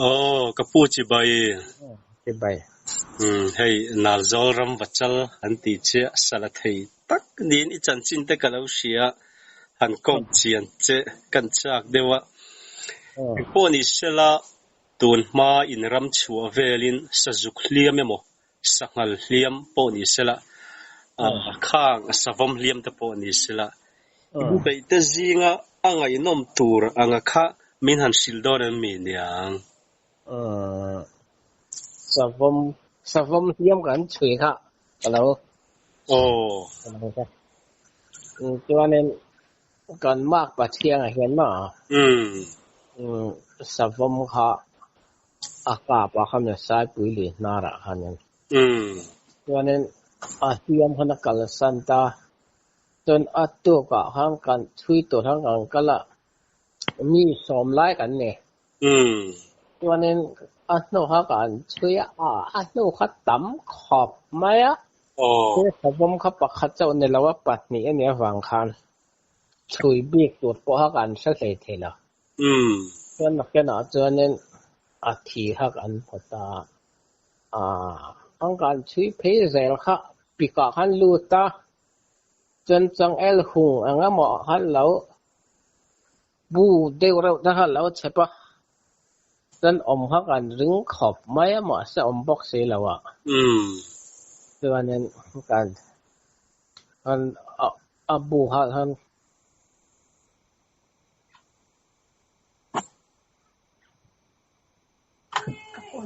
Aw ka pu chibai. Chibai. Umm hei Nalzawl ram vachal an tih chiah sala thei tak niin i chanchin te ka lo hria han kawm chian che kan chak deuh a. Engpawh ni sela tun hma in ram chhuah velin sazuk hliam emaw sanghal hliam pawh ni sela khang savawm hliam te pawh ni sela in beih te zinga a ngaihnawm tur anga kha min han hrilh dawn em mi niang? Savawm savawm hliam kan chhui kha ka lo Aw. Chuanin kan mak Pathiangah hian maw savawm kha a kap a khami Saipui lui hnarah khanin chuanin a hliam khan a kalsan ta chuan a tukah khan kan chhui tur khan kan kal a mi sawm lai kan ni chuanin a hnu kha kan chhui a a hnu kha tam khawp mai a savawm kha pakhat chauh ni lo a pahnih a nih avang khan chhui bik tur pawh kha kan hre hlei thei lo. Chuan nakinah chuanin a thi kha kan hmu ta a, ang kan chhui phei zel kha pikah khan lut a, chuan changel hung eng emaw khan lo bu deuh reuh te kha lo chep a, chuan awm kha kan ring khawp mai a mahse awm bawk si lo a. Chuanin kan a bu kha khan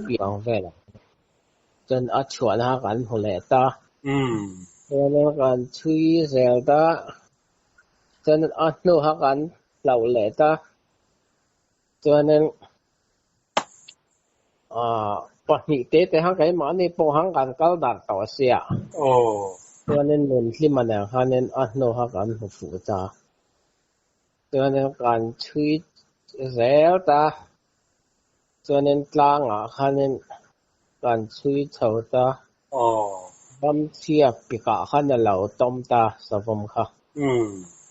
Piang vel ang chuan a chhuahna kha kan hmu leh ta. Chuan kan chhui zel ta. Chuan a hnu kha kan hlauh leh ta. Chuanin aaa pahnih te te kha keimahni pawh khan kan kal darh tawh sia. Chuanin Nunhlima nen khanin a hnu kha kan hmu fuh ta. Chuanin kan chhui zel ta. Chuanin tlangah khanin kan chhui chho ta. Ramchhia pikah khan a lo tawm ta savawm kha.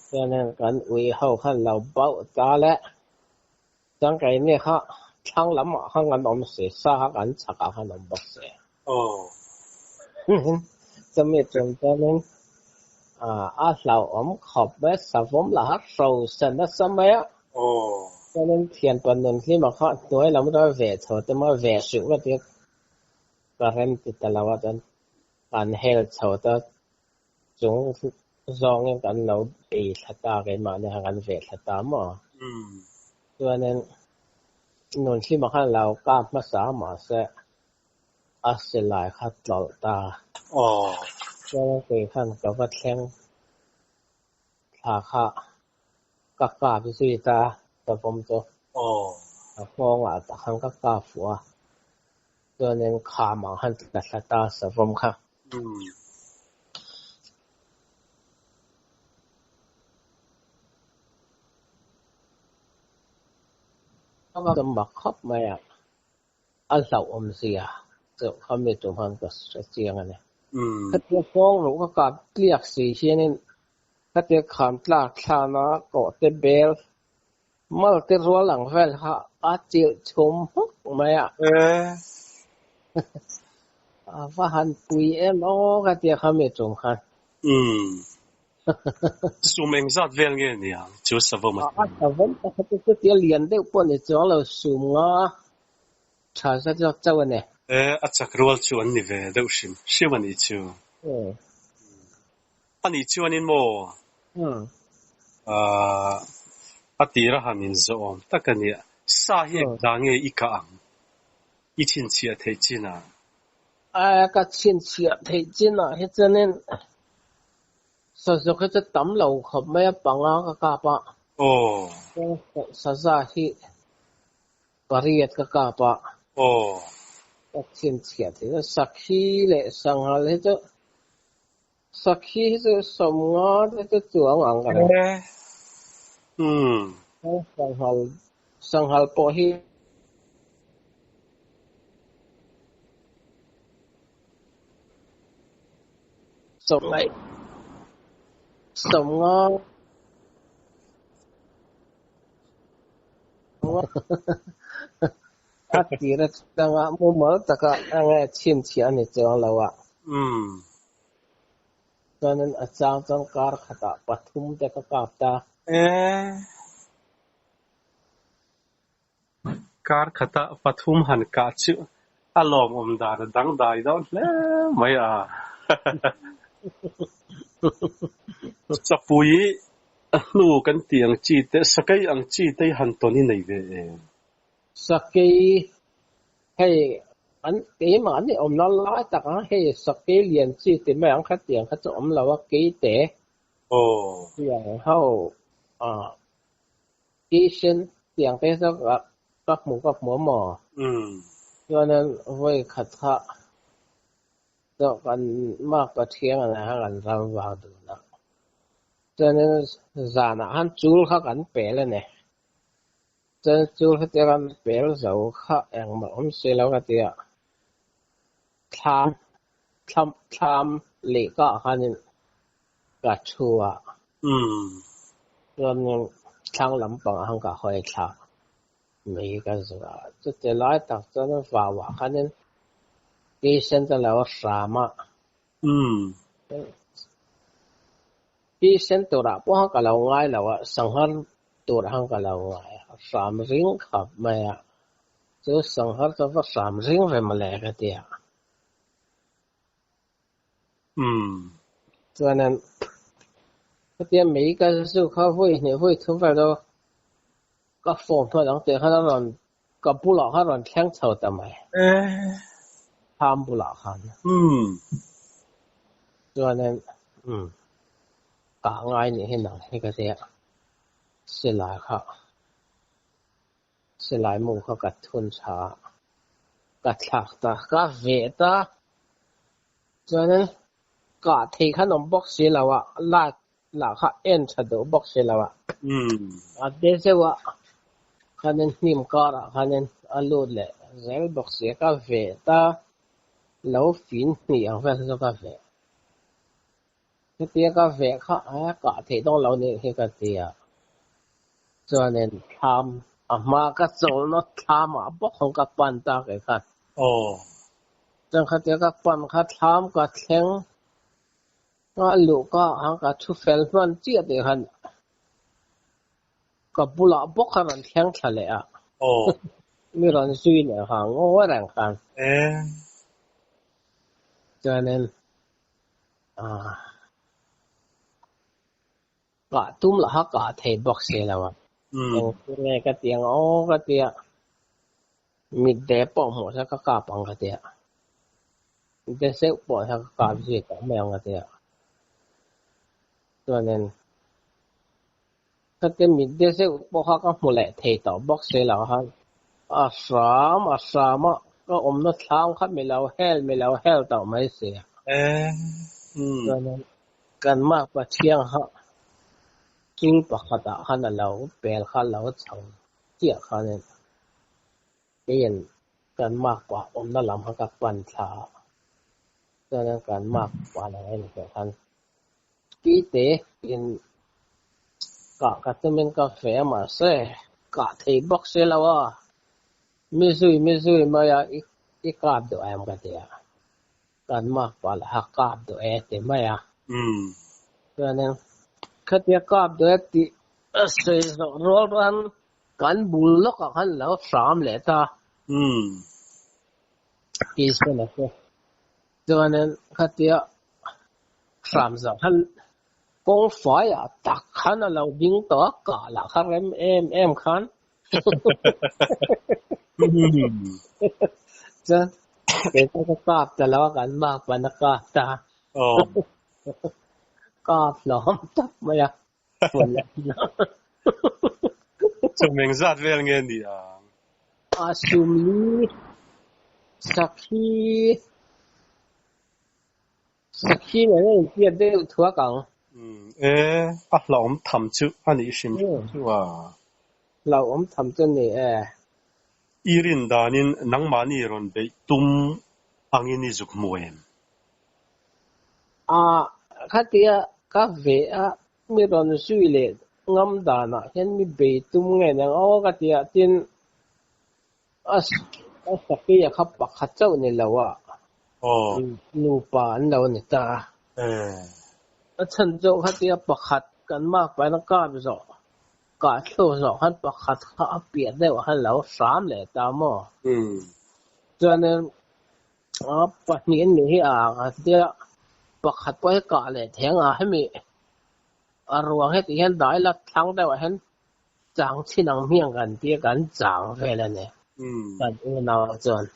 Chuanin kan ui ho khan lo bauh ta le. Chuan keini kha thlang lamah khan kan awm si, sa kha kan chhakah khan awm bawk si. Chumi tum chuanin a hlauhawm khawp mai, savawm lah kha hrosa nasa mai a. Chuanin thianpa Nunhlima kha hnuai lam atanga veh chho te maw veh hrilh ka ti a, ka rem ti ta lo a chuan kan hel chho ta chung zawngin kan lo bei thla ta keimahni kha kan veh thla ta maw. Chuanin Nunhlima khan lo kap hmasa mahse a silai kha tlawlh ta. Chuan kei khan ka va thleng thla kha ka kap zui ta savawm chu. A nghawngah tak khan ka kap fuh a, chuanin kham ang khan tla thla ta savawm kha. Ka mak khawp mai a. A hlauhawm zia chu kha mi tum khan ka hre chiang a ni. Khatia kawng ruh ka kap tliak si hianin khatia kham tlak thlana kawhte bel mal te rual ang vel kha a chilh chhum hmuk mai a. A va han pui em aw khatia kha mi tum khan. Sum engzat vel nge nia chu savawm a? A savawm pakhat chu chutia lian deuh pawh ni chuang lo sum nga tha zat zawk chauh a ni. E, a chak rual chu an ni ve deuh hrim hrim a nih chu. A nih chuanin maw? A tira han inzawhawm tak a nia. Sa hi engzah nge i kah ang? I chhinchhiah theih chinah? A, ka chhinchhiah theih chinah hi chuanin Sazuk hi chu tam lo khawp mai a, panga ka kap a. Saza hi pariat ka kap a. Ka chhinchhiah thei a, sakhi leh sanghal hi chu sakhi hi chu sawmnga te chu chuang ang ka ring. Sanghal sanghal pawh hi Sawmngaih sawmnga A tir atanga mumal taka enge chhinchhiah a ni chuang lo a. Chuanin a chang chuan kar khatah pathum te ka kap ta. E. Kar khatah pathum han kah chu a lawmawm dan a dangdai dawn hle mai a. Chapui hnu kan tih ang chi te, sakei ang chi te hi han tawn i nei ve em? Sakei hei an keimahni awmna lai tak ang hei sakei lian chi ti mai ang khatiang kha chu awm lo a keite tiang ho kisen tiang te chu ka hmu ka hmu a maw? Chuanin vawi khat kha Chaw kan mak ka thiang a kha kan ram vak dun a. Chuanin zanah khan chul kha kan pel a ni. Chuan chul kha tia kan pel zo kha engmah awm si lo ka ti a. Thlam thlam thlam lehkah khanin ka thu a. Chuanin thlang lampangah khan ka hawi thla mai ka zu a. Chuti lai tak chuan vauah khanin Kisen chu a lo hram a. Kisen turah pawh khan ka lo ngai lo a, sanghar turah khan ka lo ngai a, hram ring khap mai a. Chu sanghar chu va hram ring ve mawle ka ti a. Chuanin hetia mei ka zu kha vawi hnih vawi thum vel chu ka form hman ang tih khan a rawn ka bulah khan a rawn thleng chho ta mai. Thlam bulah khan. Chuanin umm kah ngai nih hi nang hi ka tia silai kha Silai mu kha ka thun tha a, ka thlak ta, ka veh ta. Chuanin kah thei khan awm bawk si lo a, light lah kha en tha duh bawk si lo a. A de zeuh a, khanin hnim karah khanin a lut leh zel bawk si a, ka veh ta. Lo fin hnih ang vel chu ka veh. Hetia ka veh kha a kah theih dawn lo nih hi ka ti a. Chuanin thlam a hma ka chawlhna thlamah bawk hawng ka pan ta kei khan. Chuan khatia ka pan kha thlam ka thleng a luh ka ang ka thu fel hman chiah tih khan ka bulah bawk kha rawn thleng thla leh a. Mi rawn zui leh kha ngawi reng khan. Chuanin Kah tum lah kha kah thei bawk si lo a. Eng thil nge ka ti ang aw ka ti a. Mitde pawh hmuh se ka kap ang ka ti a. De zeuh pawh kha ka kap zui tawh mai ang ka ti a. Chuanin khatia mitde zeuh pawh kha ka hmu leh thei tawh bawk si lo khan a hram a hram a ka awmna thlang kha mi lo hel mi lo hel tawh mai si a. Chuanin kan mak Pathian kha chul pakhatah khan a lo pel kha a lo chho chiah khanin keiin kan mak pa awmna lam kha ka pan thla a. Chuanin kan mak pa lo en hmuh khan Kite in kah ka tumin ka ve a mahse kah thei bawk si lo a, mi zui mi zui mai a i kap duh em ka ti a, kan mak pah lah a kap duh e ti mai a. Chuanin khatia kap duh e tih a sawi zawh rual rual kan bul lawkah khan lo hram leh ta. Tih a che. Chuanin khatia hram zawh khan kawng faiah tak khan a lo ding tawh a, kah lah kha rem em em khan. Chuan kei pawh ka kap ta lo a, kan mak pawn a kap ta. Kap hlawm tak mai a. Chum eng zat vel nge ni ang? A sumli sakhi sakhi nen a inpiat deuh thuak ang. E, a hlauhawm tham chu a nih hrim hrim chu a. Hlauhawm tham chu a ni e. I rin danin nangmahni rawn beih tum angin i zuk hmu em? A, khatia ka ve a, mi rawn zui leh ngam danah hian mi bei tum nge nia aw ka ti a, tin a a sakei a kha pakhat chauh ni lo a, nupa an lo ni ta a. A chhan chu khatia pakhat kan mak pahin a kap zawh, kah thluk zawh khan pakhat kha a piah deuh ah khan lo hram leh ta maw? Chuanin a pahnih an nih hi a khatia pakhat pawh hi kah leh thei ang a, hemi a ruang hetih hian dai la thlang deuh ah hian chang chhin ang hmiang kan tia kan chang vel a ni kan unau chuan.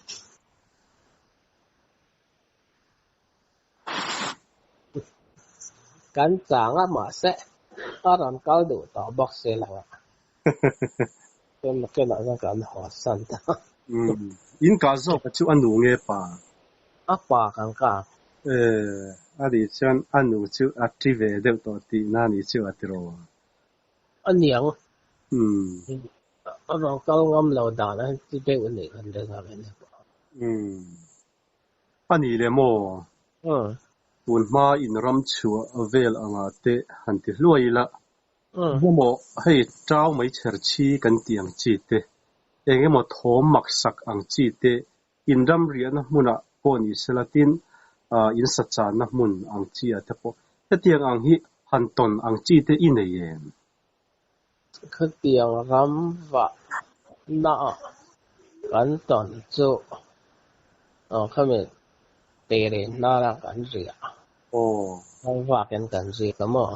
Kan chang a mahse a rawn kal duh tawh bawk si lo a. Chuan nakinah chuan kan haw san ta. In kah zawk a chu a nu nge pa? A pa kan kap. Eh, a nih chuan a nu chu a ṭi ve deuh tawh tihna a nih chu a ti rawh. A niang. A rawn kal ngam lo dan a ti deuh a nih kan ring a rin pawh. A ni le maw? Tun hma in ram chhuah vel anga te han ti hluai ila. Engemaw hei tau mai chher chhi kan tih ang chi te, engemaw thawm maksak ang chi te in ram riahna hmunah pawh ni sela tin in sa channa hmun ang chi ah te pawh hetiang ang hi han tawn ang chi te i nei em? Khatiang ram vah naah kan tawn chu khami tere hnara kan riah. Ram vakin kan riak a maw?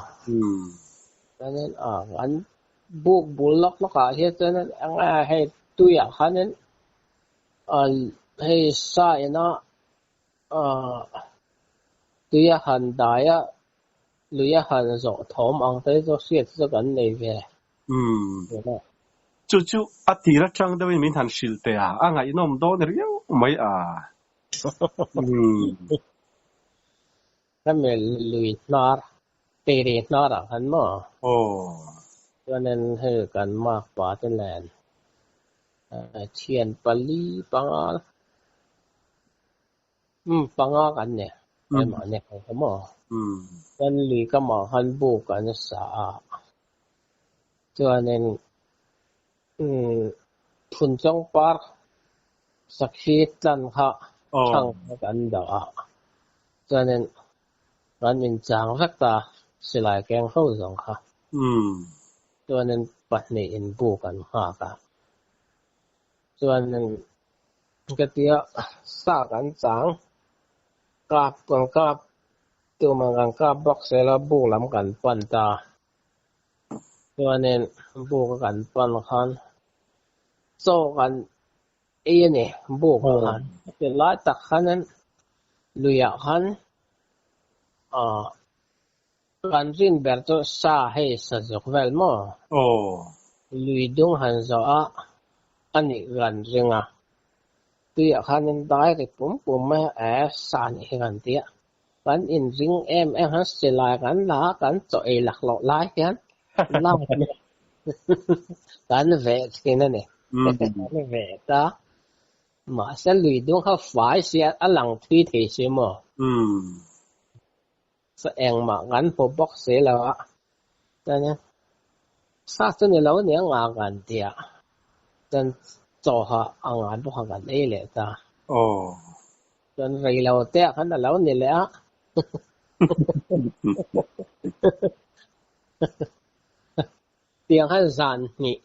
Chuanin an buk bul lawk lawkah hian chuanin eng hei tuiah khanin hei sa ina tui a han dai a, lui a han zawh thawm ang te chu hriat chu kan nei ve. Chu chu a tir atang deuhin min han hrilh teh a, a ngaihnawm dawn riau mai a. Hemi lui hnar, teri hnar ah khan maw? Chuanin hei kan makpa te nen thian pali panga umm panga kan ni keimahni ho kha maw? Chuan lui kamah khan buk an sa a, chuanin umm Phunchawng par sakhi tlan kha thlang kha kan dah a, chuanin kan inchang vek ta silai keng ho zawng kha. Chuanin pahnih in bu kan nghak a, chuanin ka tia sa kan chang kap kan kap tumah kan kap bawk sela buk lam kan pan ta. Chuanin buk a kan pan khan chaw kan ei a ni buk ah khan. Ti lai tak khanin luiah khan ah kan rin ber chu sa hei sa zuk vel maw? Lui dung han zawh a a nih kan ring a. Tuiah khanin dai ri pum pum mai a e sa nih hi kan ti a. Kan inring em em han silai kan la a, kan chaw ei laklawh lai hian lak kan veh thin a ni. Kan veh ta. Mahse lui dung kha fai si a lang thui thei si maw? Sa engmah kan hmu bawk si lo a. Chuanin sa chu ni lo nia nga kan ti a. Chuan chaw kha a ngai bawk a kan ei leh ta. Chuan rei lo te ah khan a lo ni leh a. Tiang khan zan hnih,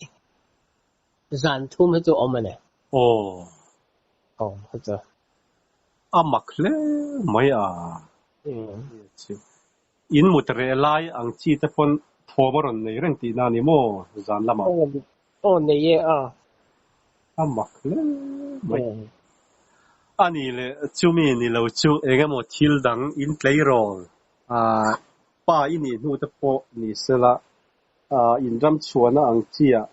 zan thum hi chu awm a ni. Awm kha chu. A mak hle mai a. In mut reh lai ang chi te pawn thawm a rawn nei reng tihna a ni maw zan lamah? Aw nei e a. A mak hle mai. A nih leh chumi ni lo chu eng emaw thil dang in tleirawl pa i nih hnu te pawh ni sela in ram chhuahna ang chi ah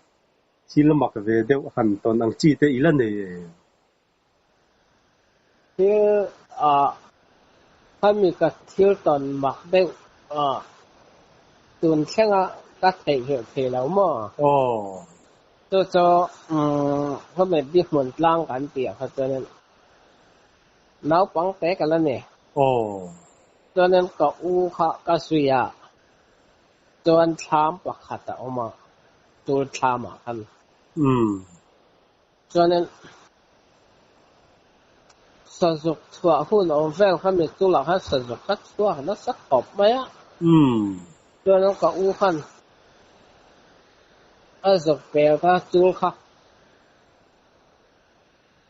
thil mak ve deuh han tawn ang chi te i la nei em? Thil khami ka thil tawn mak deuh tun thlenga ka theihnghilh thei lo maw? Chu chu khami bi hmun tlang kan tih ah kha chuanin naupang te ka la ni. Chuanin ka u kha ka zui a. Chuan thlam pakhat a awm a, chul thlam ah khan. Chuanin sazuk chhuah hun a awm vel kha mi chulah khan sazuk kha chhuak nasa khawp mai a. Chuanin ka u khan a zuk pel kha chul kha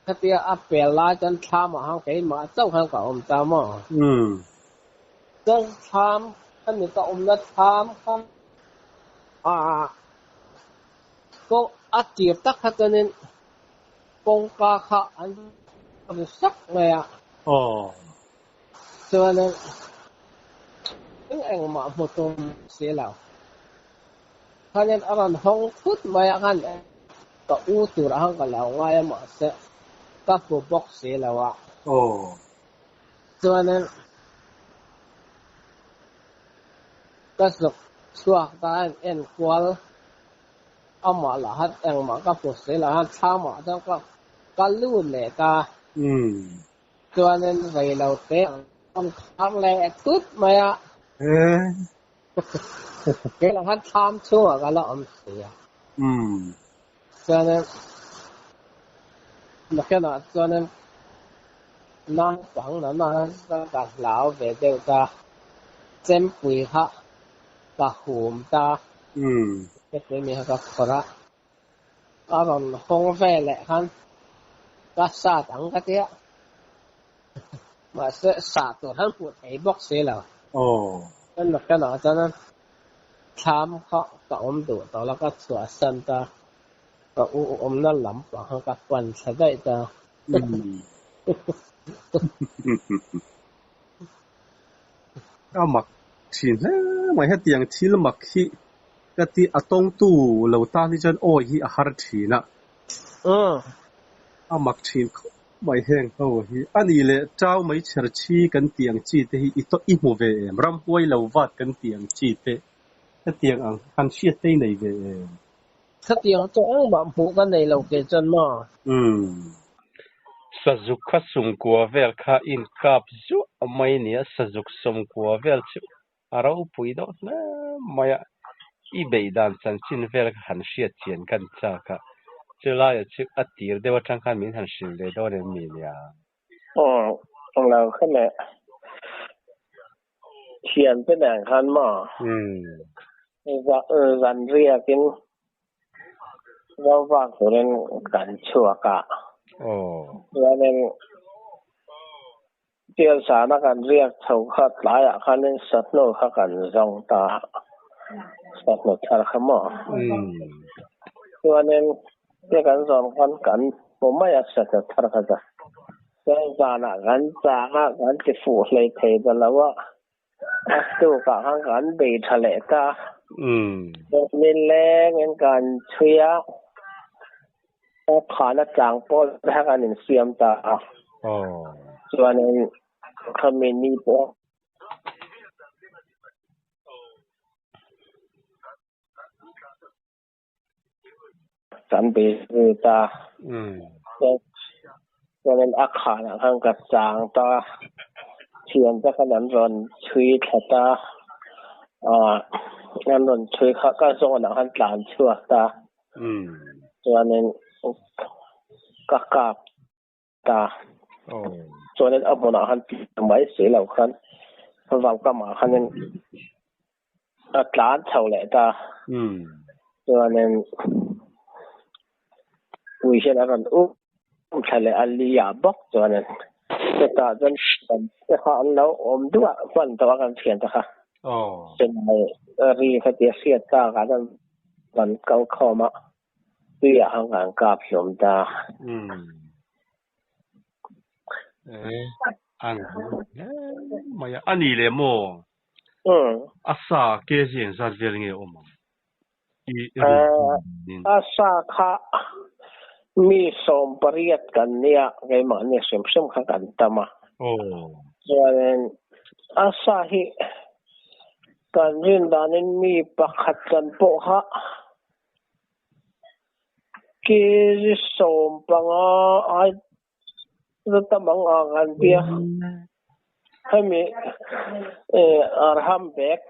khatia a pel lai chuan thlam ah khan keimah chauh khan ka awm ta maw? Chuan thlam khami ka awmna thlam kha ah kawng a tir tak kha chuanin kawngka kha an ri sak mai a. Chuanin eng engmah hmu tum si lo. Khanin a rawn hawng thut mai a khan ka u tur ang ka lo ngai a mahse ka hmu bawk si lo a. Chuanin ka zuk chhuak ta a in enkual amah lah khan engmah ka hmu si lo a thlamah chuan ka ka lut leh ta. Chuanin rei lo te ang an khar leh thut mai a. Kei lah khan thlam chhungah ka la awm si a. Chuanin nakinah chuanin naupang nana ka hlau ve deuh ta. Chempui kha ka hum ta. Chempui mi kha ka phawrh a. A rawn hawng ve leh khan ka sat ang ka tia. Mahse sah tur han hmuh thei bawk si lo. Kan nakinah chuan thlam kha ka awm duh tawh lo, ka chhuahsan ta. Ka u awmna lam pang kha ka pan thla daih ta. A mak thin hle mai, hetiang thil mak hi ka ti a tawngtu lo tan hi chuan awi hi a har thin a. A mak thin khawp mai heng ho hi. A nih leh Tau mai chher chhi kan tih ang chi te hi i i hmu ve em? Ramhuai lo vat kan tih ang chi te hetiang ang han hriat te i nei ve em? Khatiang chu engmah hmuh ka nei lo kei chuan maw? Umm. Sazuk kha sumkua vel kha inkap zuah mai nia, sazuk sawmkua vel chu a ropui deuh hle mai a, i beih dan chanchin vel kha han hriat chian kan chak a, chulaiah chu a tir deuh atang khan min han hrilh leh dawn em ni nia? Aw, englo kha leh thiante nen khan maw? Zan riakin zo vak turin kan chhuak a, chuanin Tialsana kan riak chho kha tlaiah khanin sahnu kha kan zawng ta a, sahnu thar kha maw? Chuanin tia kan zawn khan kan hmu mai a sahnu thar kha chu. Chuan zanah kan chang a, kan ti fuh hlei thei ta lo a, a tukah khan kan bei tha leh ta. Chuanin lengin kan chhui a. Khana tlang pawh te kha kan insiam ta a. Chuanin khami ni pawh kan bei zui ta. Chuanin a khanah khan ka chang ta. Thiante khan an rawn chhui thla ta. An rawn chhui kha ka zawnah khan tlan chhuak ta. Chuanin ka kap ta. Chuanin a hmunah khan mai si lo khan vaukamah khanin a tlan chho leh ta. Chuanin ui hian a rawn um thla leh a li ah bawk chuanin chutah chuan te kha an lo awm duh a hman tawh a kan thiante kha. Chennai ri kha tia hriat takah chuan Kan kal khawm a, tui ah khan kan kap hlawm ta. E, an hle mai a. A ni leh maw? A sa kg engzat vel nge awm ang? A sa kha mi 80 kan nia, keimahni hrim hrim kha kan tam a. Chuanin a sa hi Kan rin danin mi pakhat kan pawh kha kg 15 ai za tam ang ang an ti a. Hemi arham bag.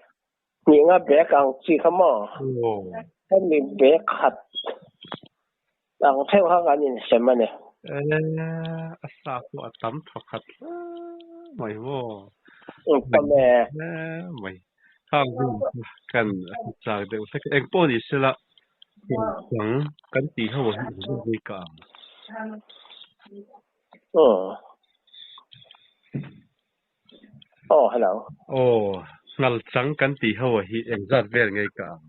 Hnih nga bag ang chi kha maw? Hemi bag khat ang theuh kha kan insem a ni. E, a sa pawh a tam tha khat hle mai maw? Tam e. Hle mai. Khang hun kha kan chak deuh hlek a. Engpawh ni sela chang kan tih ho hi engzat vei ka ang? Aw, hello. Aw, ngal chang kan tih ho hi engzat vel ngei ka ang?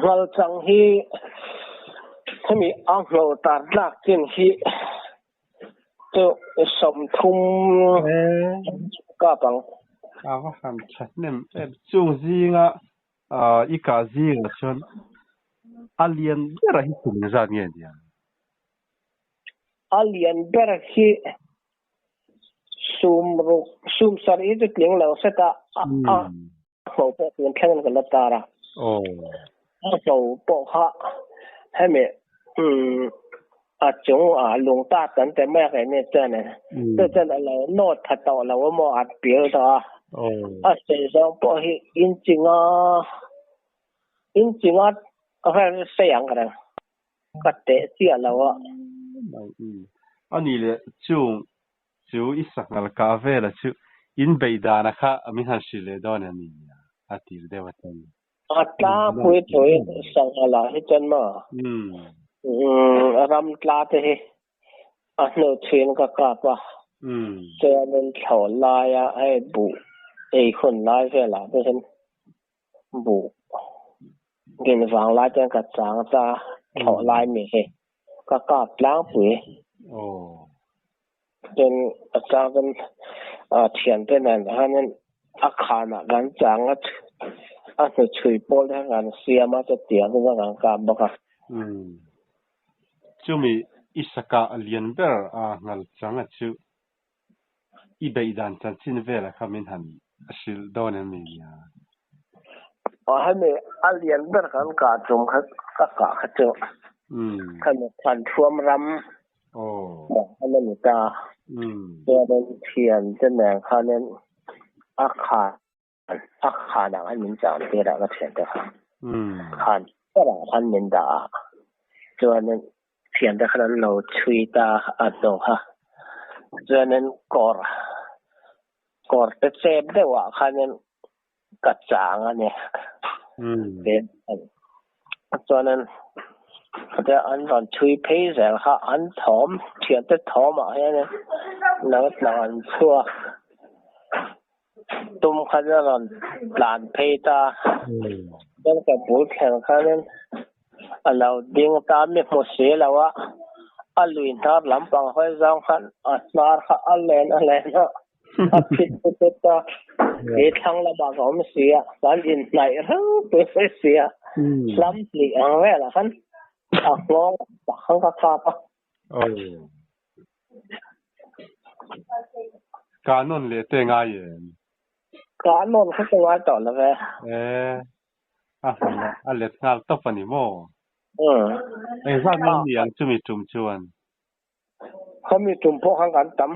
Ngal chang hi hemi a ngho tar tlak chin hi chu 30 kap ang. A va han tha hnem em. Chung zinga i kah zingah chuan a lian ber hi kum engzat nge nia? A lian ber hi sum ruk sum sarih hi chu tling lo set a a hlo pawh tun thleng in ka la tar a a hlo pawh kha hemi a chung a lung ta kan te mai a keini chuan in chu chuan a lo nawt tha tawh lo a maw a pil tawh a a sei zawng pawh hi inchi nga inchi nga vel sei ang ka reng. Ka teh chiah lo a. A nih leh chung chu i sanghal kah vela chu in beih dana kha min han hrilh leh dawn em ni a tir deuh atang. A tlangpui thuin sanghal ah hi chuan maw ram tla te hi a hnu chhin ka kap a, chuanin thlawh laia hei buh ei hun lai velah te hian Buh din vang lai chuan ka chang ta thlawh lai mi hi ka kap tlangpui. Chuan a chang chuan thiante nen hianin a khanah kan chang a, a hnuchhui pawl te khan kan siam a, chutiang te chuan kan kap bawk a. Chumi i sakah lian ber a ngal chang a chu I beih dan chanchin velah kha min han hrilh dawn em ni nia? Aw hemi a lian ber kan kah tum kha ka kah kha chu hemi Thanthuam ram khan a ni ta. Chuanin thian te nen khanin a khan a khanah khan min chang tir a ka thiante kha. Khan berah khan min dah a chuanin Thiante khan an lo chhui ta a hnu kha. Chuanin kawr kawr te chep deuhah khanin ka chang a ni. Chuanin an rawn chhui phei zel kha an thawm thiante thawmah hianin lo tlang an chhuak. Tum khan a rawn tlan phei ta. Chuan ka bul thleng khanin a lo ding ta mi hmu si lo a, a lui hnar lampang hawi zawng khan a hnar kha a len a len a, a phit phit phit a, kei thlang lamah ka awm si a, kan inhnaih reng pui mai si a, hlam hnih ang velah khan a nghawng tak khan ka kap a. Ka nawn leh te ngai em? Ka nawn kha ka ngai tawh lo ve. E, a hmun a let nghal tawp a ni maw? Engzat nge ni ang chumi tum chuan? Khami tum pawh khan kan tam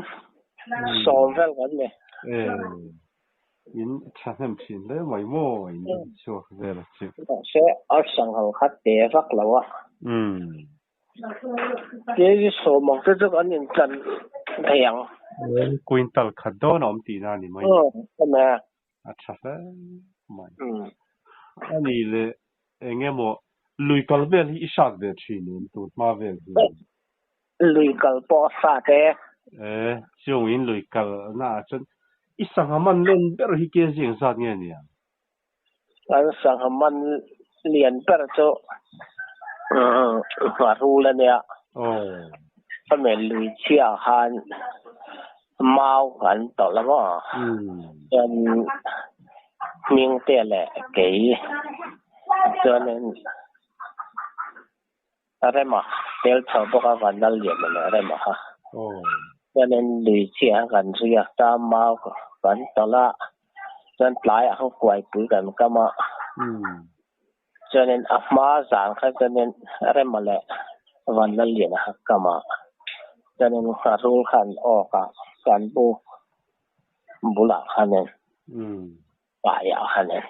10 vel kan ni. E, in thahnem thin hle mai maw in chhuak vel a chu. Mahse, a sanghal kha te vak lo a. Kg 10 ang te chu kan intlan thei ang. Quintal khat dawn a awm tihna a ni mai. A tha hle mai. A ni leh eng emaw lui kal vel hi i hrat ve thin em tun hma vel hi? Lui kal pawh a hrat e. E, chungin lui kal naah chuan i sangha man len ber hi kg engzat nge nia? Kan sangha man lian ber chu ngharul a nia. Hemi lui chhiah khan mau kan tawlh a maw? Chuan Hmingtea leh kei chuanin Rema tel chho bawk a van lal lian leh Rema kha. Chuanin lui chhiah kan riak ta mau kan tawlh a, chuan tlaiah khan kuaipui kan kam a. Chuanin a hma zan kha chuanin Rema leh van lal lian kha kam a. Chuanin ngharul khan awk a kan buk bulah khanin. Paiah khan e.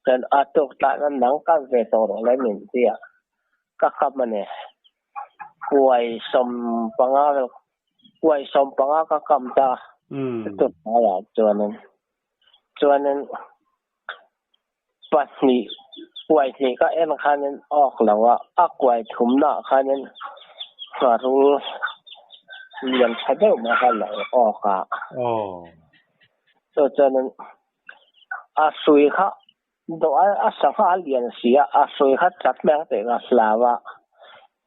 Chuan a tuk tlahna nang kap ve tawh rawh le min ti a, ka kap a ni. Kuai 15 vel, kuai 15 ka kam ta a tuk tlaiah chuanin. Chuanin pahnih, kuai hnih ka en khanin awk lo a, a kuai thumnaah khanin ngharul lian tha deuh mai kha a lo awk a. Chu chuanin A hrui kha dawh a a sangha a lian si a, a hrui kha chat mai ang tih ka hlau a.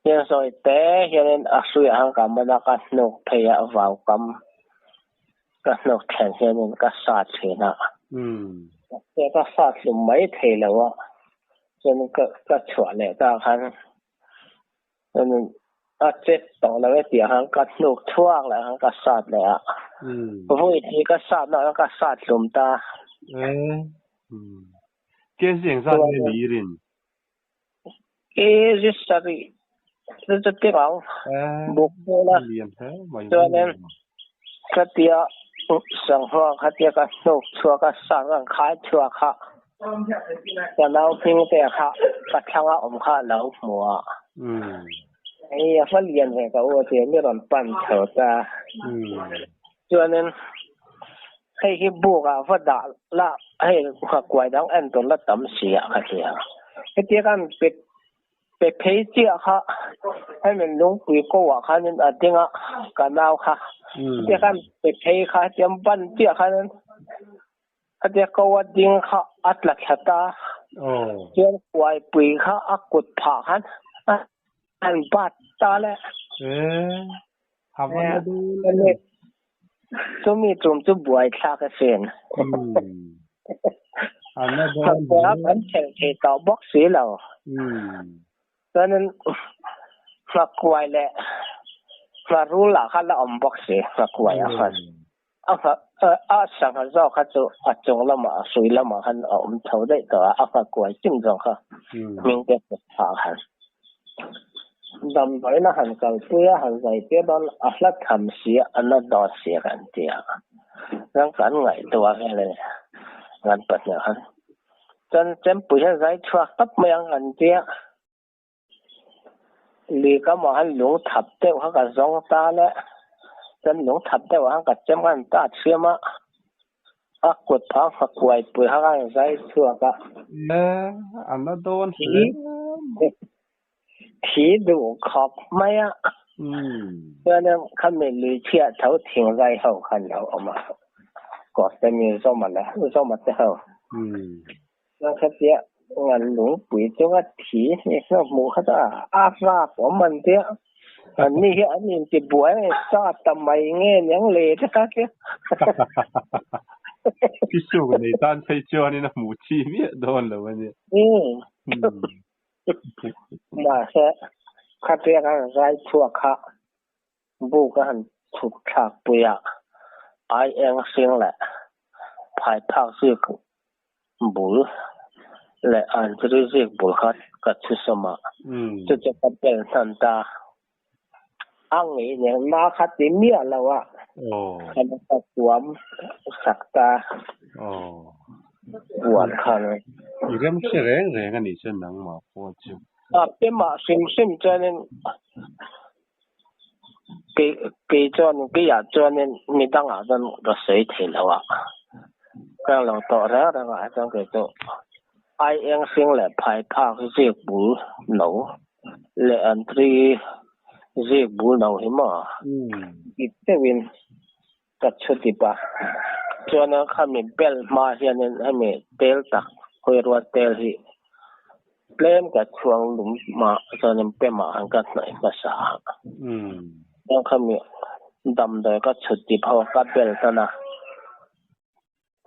Hian sawi te hianin a hruiah khan ka man a, ka hnuk phei a, vau kam ka hnuk thlen hianin ka sat thin a. Mahse ka sat hlum mai thei lo a, chuan ka ka chhuah leh ta khan chuanin a chet tawh lo e tih khan ka hnuk chhuak leh khan ka sat leh a. Vawi hnih ka sat na khan ka sat hlum ta. Kg engzat nge ni i rin? Kg sarih chu chu ti ang buk pawh la chuanin khatia sangha khatia ka hnuk chhuak a sat khan khai chhuak kha ka nau hming te kha ka thlanga awm kha a lo hmu a hei a va lian ve ka u a tia mi rawn pan chho ta chuanin Hei hi buk ah va dah la, hei nghakuai dang en tur la tam si ah ka ti a. Hetia khan pe pe phei chiah kha hemi lungpui ko ah khanin a ding a, ka nau kha. Hetia khan pe phei kha hetiang ban chiah khanin hetia ko a ding kha a tla thla ta. Chuan kuaipui kha a kut phah khan a han bat ta le. Chumi tum chu buai thlak a sin. Thakpawh kan thleng thei tawh bawk si lo. Chuanin nghakuai leh ngharul ah khan a awm bawk si nghakuai ah khan. A sangha zawk kha chu a chung lamah a hrui lamah khan a awm tho daih tawh a, a nghakuai chin zawng kha hming te kut phah khan. Damdawiin a han kalpui a, han zai tir dawn a hla tham si a, a na dawn si a kan ti a. Chuan kan ngaihtuah vel a ni, kan pahnih khan. Chuan Chempui hian zai chhuak tawp mai ang kan ti a. Lui kamah khan lung thap deuh kha ka zawng ta le. Chuan lung thap deuh ah khan ka chem khan ta thiam a. A kut phang kha kuai pui kha khan zai chhuak a. Le, a na dawn hle mai. Thi duh khawp mai a. Chuan khami lui chhiah tho thing zai ho khan lo awm a. Kawrte mi Zawma leh Zawma te ho. Chuan khatia ngan lungpui chunga thi hi hna hmuh khat a, a rap awm an tia. An ni hi an inti buai a, sa ta mai nge niang le te kha tia. Pisuk nei tan phei chuanin a hmuh chi miah dawn lo a nia. Mahse, khatia kan zai chhuak kha buk a han chhuk thlak pui a, ai eng hring leh phai phak zik bul leh anchiri zik bul kha ka chhu sawm a, chu chu ka bel hnan ta. A ngei nen na kha ti miah lo a, khan ka tuam sak ta puan khan. I remhre reng reng a nih chuan nangmah pawh chu. A pemah hrim hrim chuanin Kei kei chuan keiah chuanin mi dangah chuan ka sawi thei lo a, ka lo tawh reng reng ah chuan kei chu ai eng hring leh phai phak zik bul no leh an tri zik bul no hi maw dik deuhin ka chhu dip a, chuan khami bel hma hianin hemi tel tak hawi rual tel hi Tlem ka chhuang lum mah chuanin pemah khan ka hnaih hmasa a. Chuan khami damdawi ka chhut tip ho ka bel tan a.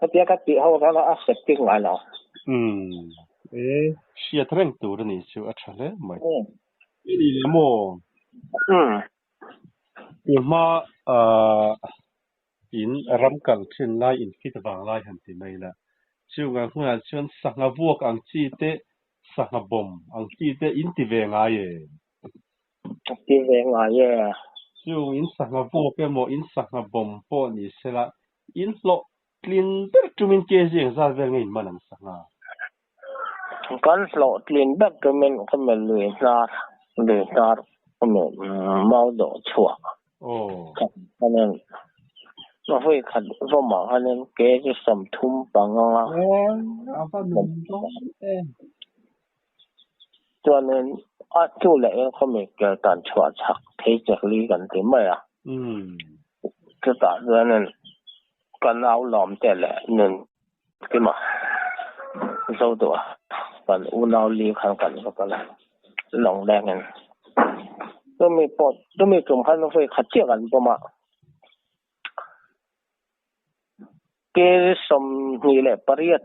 Hetia ka tih ho khan a septic ngai lo. Umm. E, hriat reng tur a nih chu a tha hle mai. I ni le maw? Umm. Tun hma in ram kal thin lai in fit vang lai han ti mai la. Chunga hmunah chuan sangha vuak ang chi te, sangha bawm ang chi te in ti ve ngai e. Ti ve ngai e. Chung in sangha vuak emaw in sangha bawm pawh ni sela in hlawh tlin ber tumin kg engzat vel nge in man ang sangha? Kan hlawhtlin ber tumin ka mi lui hnar, lui hnar ka mi mau dawh chhuah. Khanin vawi khat vawmah khanin kg 35. A va nuam dawn em. Chuanin a tu leh in khawmi kel tan chhuah chak thei chek li kan ti mai a. Chutah chuanin ka nau lawm te leh nun kima zo duh a, kan unau li khan kan va kal a, lawng lengin. Chumi pawh chumi tum khan vawi khat chiah kan pawm a. Kg 28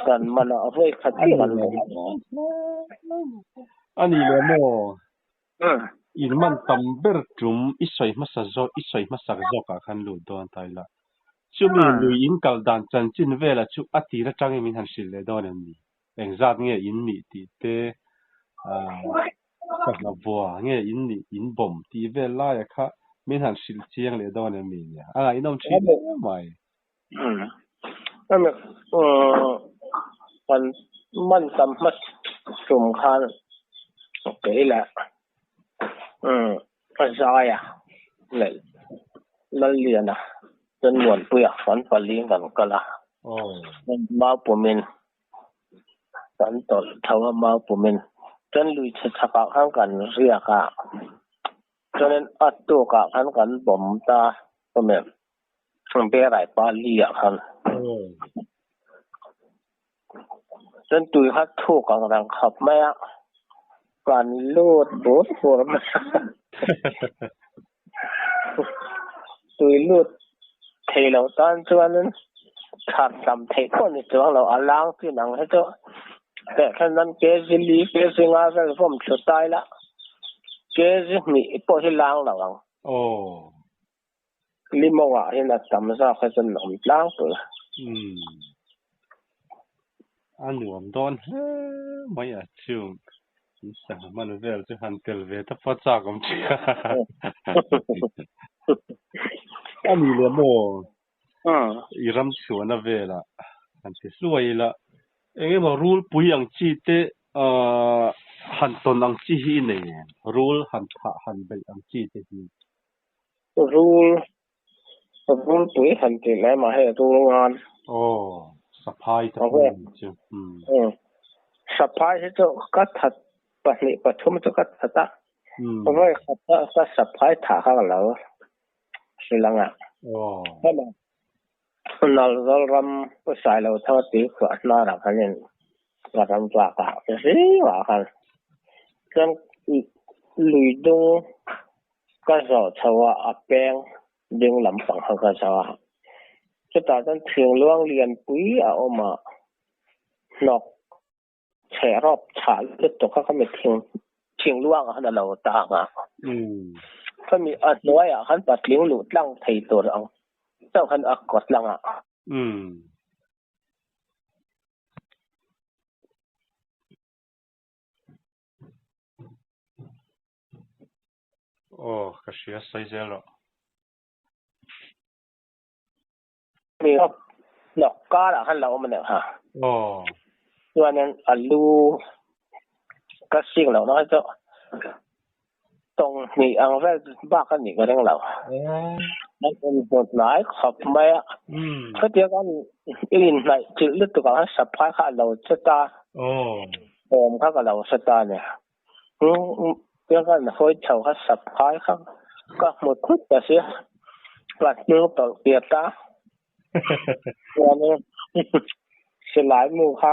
kan man a, vawi khat chiah kan pawm a. A ni le maw? In man tam ber tum i sawi hmasa zawk i sawi hmasak zawkah khan lut dawn ta ila. Chumi lui in kal dan chanchin vela chu a tir atangin min han hrilh leh dawn em ni? Engzat nge in nih tih te, sangha vua nge in nih in bawm tih vel laia kha min han hrilh chiang leh dawn em ni nia? A ngaihnawm thin hle mai. Kan man tam hmasa tum khan kei leh a zaia leh Lalliana chuan Muanpuia kan pali kan kal a, mau pumin kan tawlh tho a, mau pumin chuan lui chhe chhakah khan kan riak a, chuanin a tukah khan kan bawm ta chumi Berai pa li ah khan chuan tui kha thuk ang rang khawp mai a, kan lut bur bur mai a, tui lut thei lo tan chuanin thar tam theih pawh ni chuang lo, a lang chin ang hi chu tehkhan nan kg li kg nga vel vawm thlu tai la, kg hnih pawh hi lang lo ang. Limawngah hian a tam zawk hi chuan awm tlangpui. Umm. A nuam dawn hle mai a chu. In sangha hman vel chu han tel ve ta pawh chak awm thin. A ni leh maw? I ram chhuahna velah han ti hluai ila. Eng emaw rul pui ang chi te han tawn ang chi hi i nei em? Rul han thah han beih ang chi te hi. Rul, rul pui han tih mai mah hei rul ngan. Aw, saphai te pawh ni chu. Umm. Saphai hi chu ka that pahnih pathum chu ka that a. Vawi khat a ka saphai thah kha ka lo hrilh ang a. Aw. Nalzawl ram Pu Sailo Thanga tui khuah hnarah khan in ka ram vak a, zingah khan chuan lui dung ka zawh chho a, a peng ding lampang kha ka zawh a. Chutah chuan thingluang lianpui a awm a, hnawk chhe rawp chhah lutuk kha khami thing thingluang ah khan a lo tang a. Khami a hnuaiah khan patling luh tlang thei tur ang chauh khan a kawt lang a. Aw, ka hria sawi zel rawh. Mi hnawk karah khan lo awm a nih kha. Aw. Chuanin a lu ka sik loh na kha chu tawng hnih ang vel bak a nih ka ring lo. An inhmu hnai khawp mai a. Khatiang khan i inhnaih chilh lutuk ang khan saphai kha a lo che ta. Awm kha ka lo hre ta a ni. Tiang khan hawi chho kha saphai kha ka hmu thut ta si. Ka hnung tawlh tir ta. Chuanin silai mu kha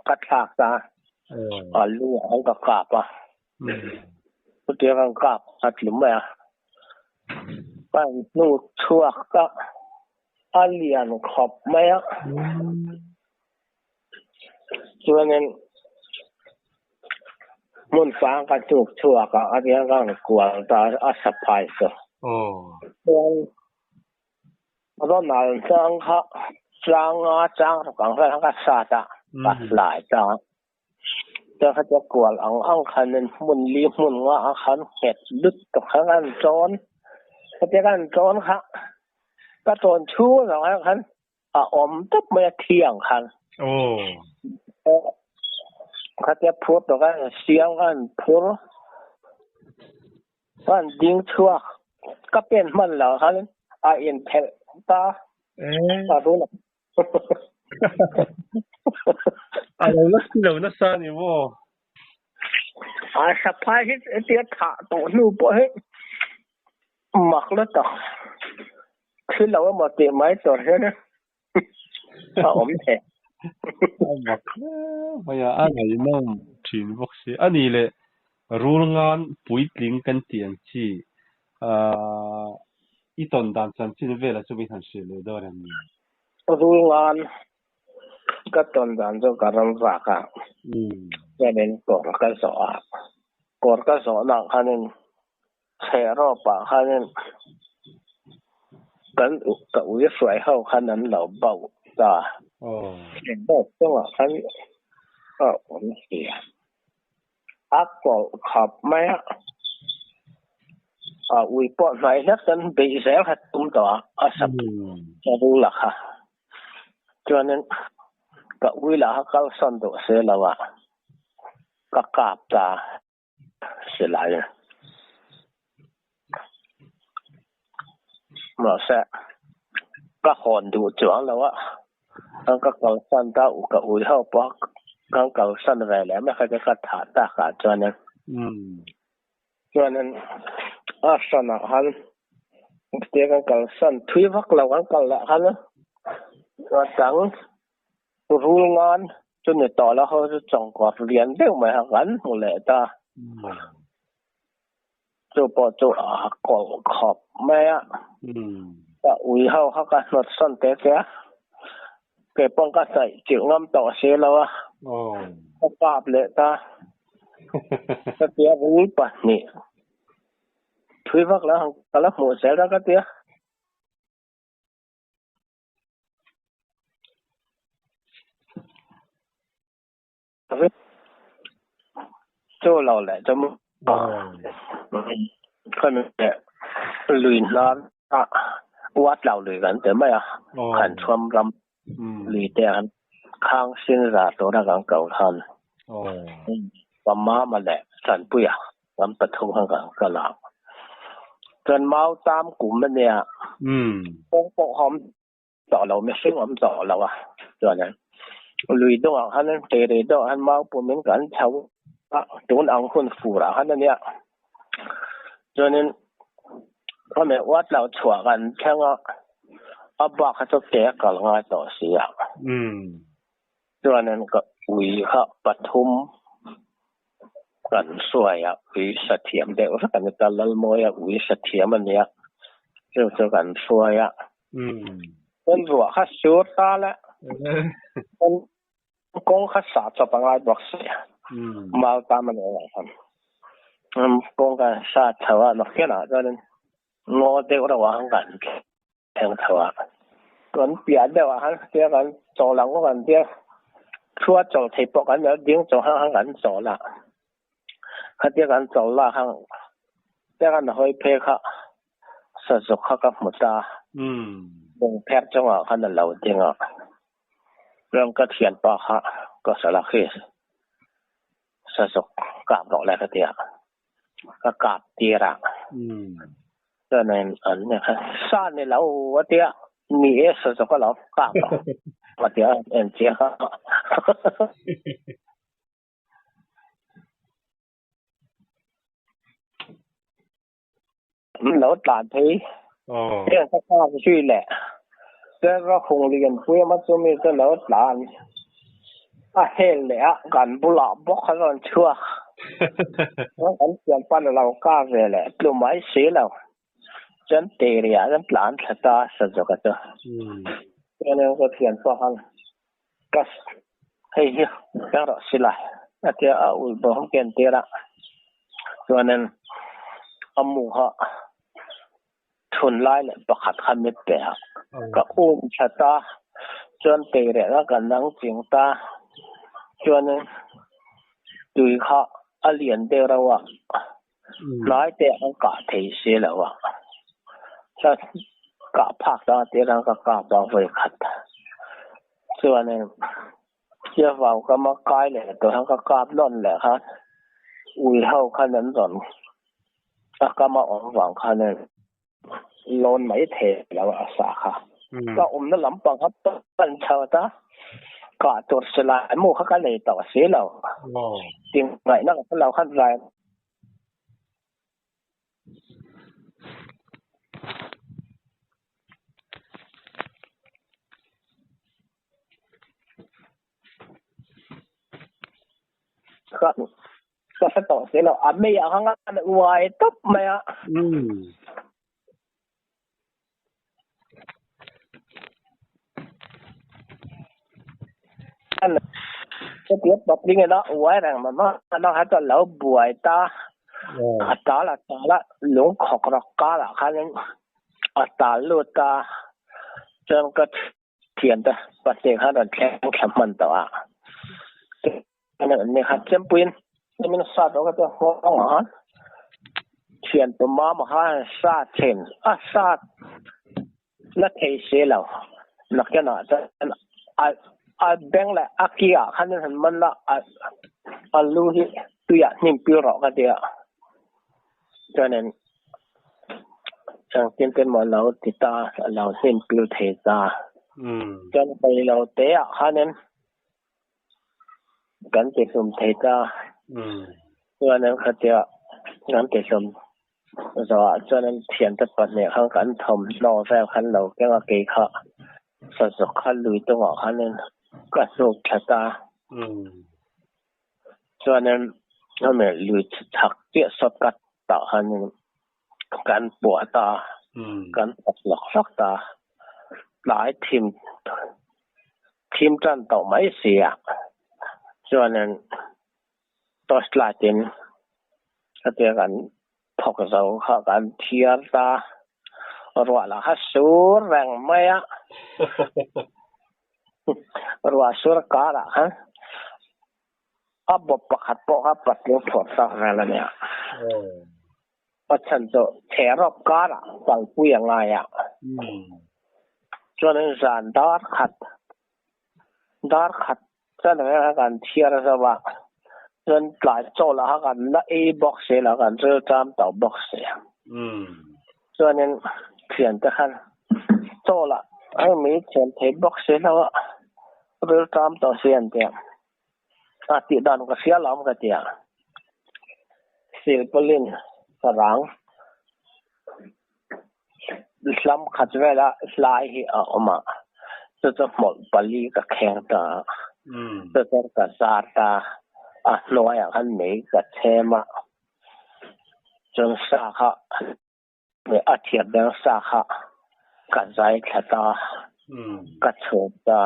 ka thlak ta. A lu ah khan ka kap a. Chutiang khan kap a tlu mai a. Ka hnu chhuak a, a lian khawp mai a. Chuanin hmun fang ka tuk chhuak a, a riang ka han kual ta a saphai chu. Chuan Ronald chang kha tlang nga chang rawk ang vel khan ka sat a, ka hlai ta. Chuan khatia kual ang ang khanin hmun li hmun nga ah khan nghet lutuk khan ka han tawn. Khatia ka han tawn kha. Ka tawn chhung zawng khan a awm tawp mai a thi ang khan. Aw. Khatia phur tawh khan siang khan phur khan ding chhuak ka pen hman lo khan a inphelh ta a rul A lo la thi lo nasa ni maw? A saphai hi hetia thah tawh hnu pawh hi mak la tak thi lo emaw tih mai tur hian a awm thei. A mak hle mai a, a ngaihnawm thin bawk si. A nih leh rul ngan puitling kan tih ang chi ahh i tawn dan chanchin velah chu min han hrilh leh dawn em ni? Rul ngan ka tawn dan chu ka ram vak a, chuanin kawr ka zawh a, kawr ka zawhna ah khanin chhehrawp ah khanin kan ka ui hruai ho khan an lo bauh ta, chhehrawp chungah khan a awm si a. A kawlh khawp mai a, a ui pawh hnai hlek chuan beih zel kha tum tawh a, a sap a rul a kha. Chuanin ka ui lah kha kalsawn duh si lo a, ka kap ta silai. Mahse ka hawn duh chuang lo a, ka kalsan ta ka ui ho pawh kan kalsan ve leh mai kha ka thah tak ah chuanin chuanin a hranah khan tia kan kalsan thui vak lo kan kal leh khan a dang rul ngan chu ni tawh lo ho chu chawngkawr lian deuh mai kha kan hmu leh ta. Chu pawh chu a kawlh khawp mai a. Ka ui ho kha ka hnawt sawn te te a. Kei pawh ka hnaih chilh ngam tawh si lo a. Ka kap leh ta. Ka tia rul pahnih thui vak lo ang ka la hmuh zel a ka tia. Chu lo leh chu khami leh lui hnar a uat lo lui kan ti mai a khan chhuam ram lui te an khang sin za tura kan ko khan pamama leh Tanpuia kan pathum khan kan kal a chuan mau tam kum ania kawng pawh a awm tawh lo mihring awm tawh lo a chuan lui dawngah khan tere dawngah khan mau pumin kan chho a tun ang hun furah khan ania chuanin khami uat lo chhuah kan thleng a a bak kha chu ke a kal ngai tawh si a chuanin ka ui kha pathum kan hruai a ui sathiam deuh vek a ni ta Lalmawia ui sathiam a nia chu chu kan hruai a. Chuan ruah kha sur ta le chuan kawng kha sah chawp a ngai bawk si mal tam a nei ang khan kawng kha sa chho a nakhianah chuanin ngaw deuh reuh ah khan kan thleng chho a kan piah deuh ah khan tia kan chawl ang kan tia thua chawl thei pawh kan lo ding chaw khan kan chawl a khatia kan chawl lah khan tia kan hawi phei kha Sazuk kha ka hmu ta. Lungpher chungah khan a lo ding a, ram ka thianpa kha ka hrilh a khi sazuk kap rawh le ka ti a, ka kap tir a. Chuanin an ni kha sa ni lo a ti a, ni e sazuk a lo kap rawh a ti a, en chiang a. Lo tlan phei heng ka nghak zui leh Serra hung lian pui a chumi chu lo tlan a hel leh a kan bulah bawk a rawn chhuak kan thian pan a lo kar ve leh tlu mai si lo chuan teriah chuan tlan thla ta sa zawk a chu chuan ka thian pawh khan ka hei hi ka rawh si lai a tia a ul bawk ken tir a chuanin a mu kha thun lai leh pakhat kha mit pe a ka um that a chuan tei reh a ka nang ching ta chuanin tui kha a lian deuh reuh a hnai te an kah thei si lo a. Kah phak ta tir ang ka kap a vawi khat. Chuanin tia vau kama kai leh tur khan ka kap nawn leh khan ui ho khan an rawn a kama awm vang khanin lawn mai thei lo a sa kha. Ka awmna lampang kha pan chho ta kah tur silai mu kha ka nei tawh si lo. Tingaihna ka hre lo khan zai. Ka ka hre tawh si lo a mei ang anga an uai tawp mai a. Chutia patling ina uai reng mai ma a kha chuan lo buai ta a tal a tal a lung khawk rawk karah khanin a tal lut a chuan ka thiante pahnih khan rawn thleng thla hman tawh a ni khat chempuiin min sa tawh ka chuan nghawng ah khan thian tumam ah khan sa thin a sa na thei si lo nakinah chuan a a beng leh a ki ah khan in han man a a lu hi tuiah hnim pil rawh ka ti a chuanin engtin te maw lo ti ta a lo hnim pil thei ta chuan reilo te ah khanin kan ti hlum thei ta chuanin khatia kan ti hlum zawhah chuanin thiante pahnih khan kan thawmhnaw vel khan lo keng a kei kha sazuk kha lui tawngah khanin ka hnuk thla ta chuanin hemi lui chhak chiah sawt ka tah khanin kan puah ta kan thawk hlawk hlawk ta tlai thim thim tan tawh mai si a chuanin torch light in khatia kan thawk zo kha kan thiar ta ruah lah kha sur reng mai a ruah sur karah khan a bawp pakhat pawh kha patling phur tak vel a nia. A chhan chu therawp karah kalpui a ngai a. Chuanin zan dar khat dar khat chuan vel kha kan thiar zo a, chuan tlai chaw lah kha kan la ei bawk si lo, kan rilṭam tawh bawk si. Chuanin thiante khan chaw lah hei mi thian thei bawk si lo a, rilṭam tawh si an ti a. A tih dan ka hria lo ka ti a. Silpaulin sarang hlam khat vela hlai hi a awm a, chu chu hmawlh pali ka kheng ta a, chu chuan ka zar ta a, hnuaiah khan mei ka chhem a, chuan sa kha a thiat dang sa kha ka zai thla ta, ka chhum ta,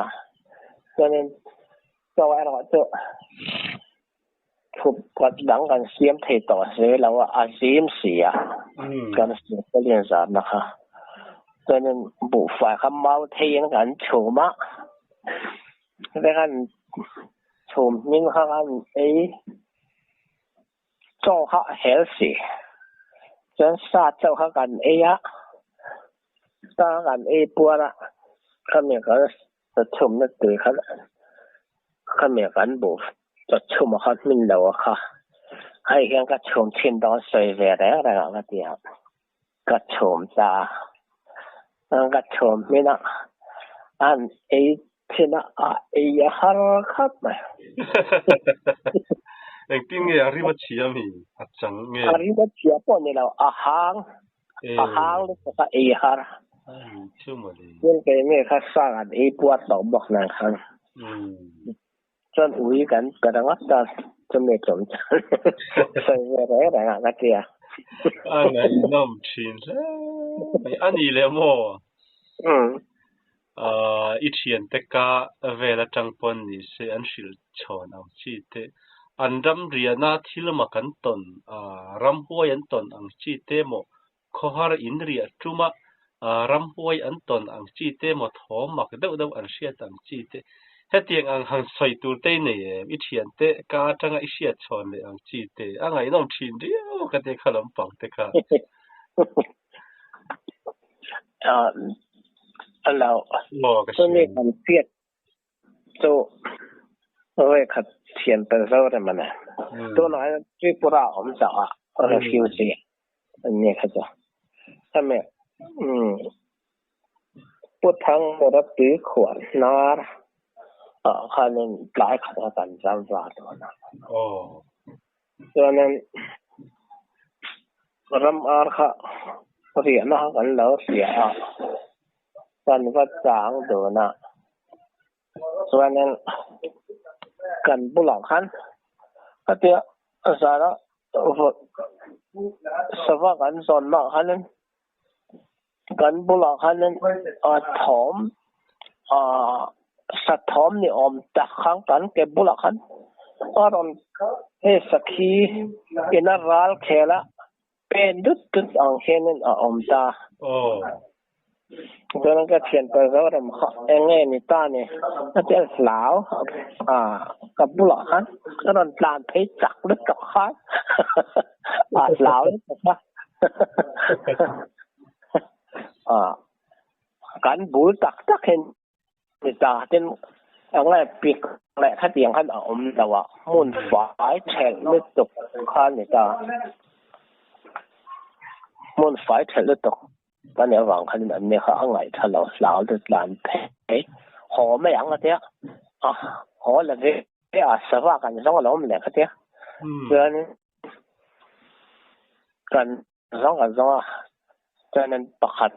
chuanin chaw erawh chu thup kawt dang kan siam thei tawh zel lo a, a zim si a, kan siam te lian zarna kha. Chuanin buhfai kha mau theiin kan chhum a, heti khan chhum hming kha kan ei chaw kha a hel si. Chuan sa chauh kha kan ei a, sa kan ei puar a, khami kan Chaw chhumna tui kha khami kan buh chaw chhum a kha hmin lo a kha hei hian ka chhum chhin dawn sawi ve reng reng ang a ti a ka chhum ta a ka chhum hmin a an ei thin a a ei a har khap mai. Engtin nge a rim a chhia mi a chang nge? A rim a chhia pawh ni lo a hang A hang lutuk a ei har. Chuan kei nge kha sang an ei puat loh bawk nang khan. Chuan ui kan pe ringawt ta chumi tum chuan sawi ve reng reng ah ka ti a. A ngaihnawm thin hle mai. A ni leh maw? I thiante ka vel atang pawn ni se an hrilh chhawn ang chi te, an ram riahna thil mak an tawn, ramhuai an tawn ang chi te maw, khawhar in riah tuma ramhuai an tawn ang chi te maw, thawm mak deuh deuh an hriat ang chi te, hetiang ang han sawi tur te i nei em? I thiante ka atanga i hriat chhawn leh ang chi te, a ngaihnawm thin riau ka ti kha lampang te kha. A lo. Chumi kan hriat chu vawikhat thian ta zo rem a ni. Tunah hian Tripura a awm chauh a, refugee an ni kha chu. Hemi Pu Thangmura tuikhuah hnar ah khanin tlai khat a kan zam va dawn a. Chuanin ram ar kha riahna kha kan lo hria a, kan va chang dun a. Chuanin kan bulah khan khatia zana sava kan zawnnaah khanin kan bulah khanin a thawm sa thawm ni awm tak khan kan ke bulah khan a rawn hei sakhi ina ral khel a pen dut dut ang hianin a awm ta. Chuan ka thianpa Zoram kha eng nge ni ta ni a ti a hlau a ka bulah khan a rawn tlan phei chak lutuk khan a hlau lutuk a a kan bul tak tak hian ni ta tin eng nge pik leh khatiang khan a awm lo a hmun fai thelh lutuk kha ni ta hmun fai thelh lutuk Ka nih avang khanin an ni kha a ngaihtha lo hlau te tlan phei haw mai ang a tia a haw la ve a sava kan zawng a lo awm leh kha tia chuanin kan zawng kan zawng a chuanin pakhat.